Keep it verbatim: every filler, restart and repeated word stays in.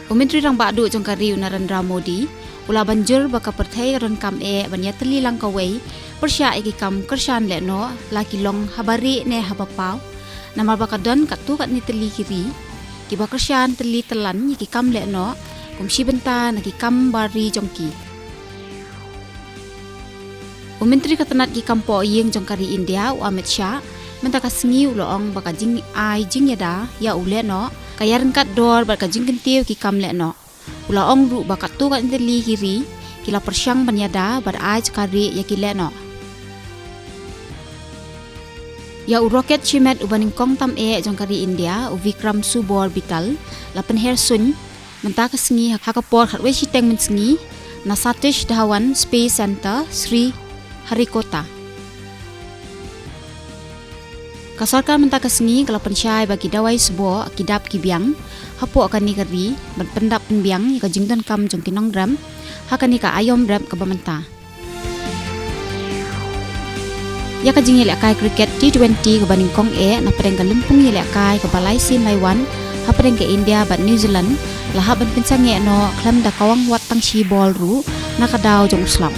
U Myntri Rangbah Duh jong ka ri, u Narendra Modi, u la ban jur ba ka pyrthei ka donkam eh ban ïatylli lang kawei pyrshah ïa ki kam kyrshan lehnoh, la ki long haba rieh ne haba paw, namar ba ka don katto katne tylli ki ri kiba kyrshan tylli tyllan ïa ki kam lehnoh kum shi bynta na ki kam bar ri jong ki. U Myntri ka tnat ki kam pohïing jong ka ri India, u Amit Shah, mynta ka sngi u la ong ba ka jingai jingïada ïa u lehnoh ka ïaryngkat dor bad ka jingkyntiew ki kam lehnoh. U la ong ruh ba katto katne tylli ki ri ki la pyrshang ban ïada bad ai jaka rieh ïa ki lehnoh. Ïa u rocket shimet uba nyngkong tam eh jong ka ri India, u Vikram Subor Bital, la pynher suiñ mynta ka sngi ha ka por khatwei shiteng mynsngi na Satish Dhawan Space Centre, Sriharikota. Ka sorkar mynta ka sngi ka la pynshai ba ki dawai sboh ki dap ki biang hapoh kane ka ri ban pyndap pynbiang ïa ka jingdonkam jong ki nongrep ha kane ka aïom rep kaba mynta. Ïa ka jingïalehkai cricket T twenty kaba nyngkong eh na pdeng ka lympung ïalehkai kaba lai sien lai wan hapdeng ka India bad New Zealand la hap ban pynsangeh noh khlem da kawang wat tang shi bol ruh na ka daw jong u slap.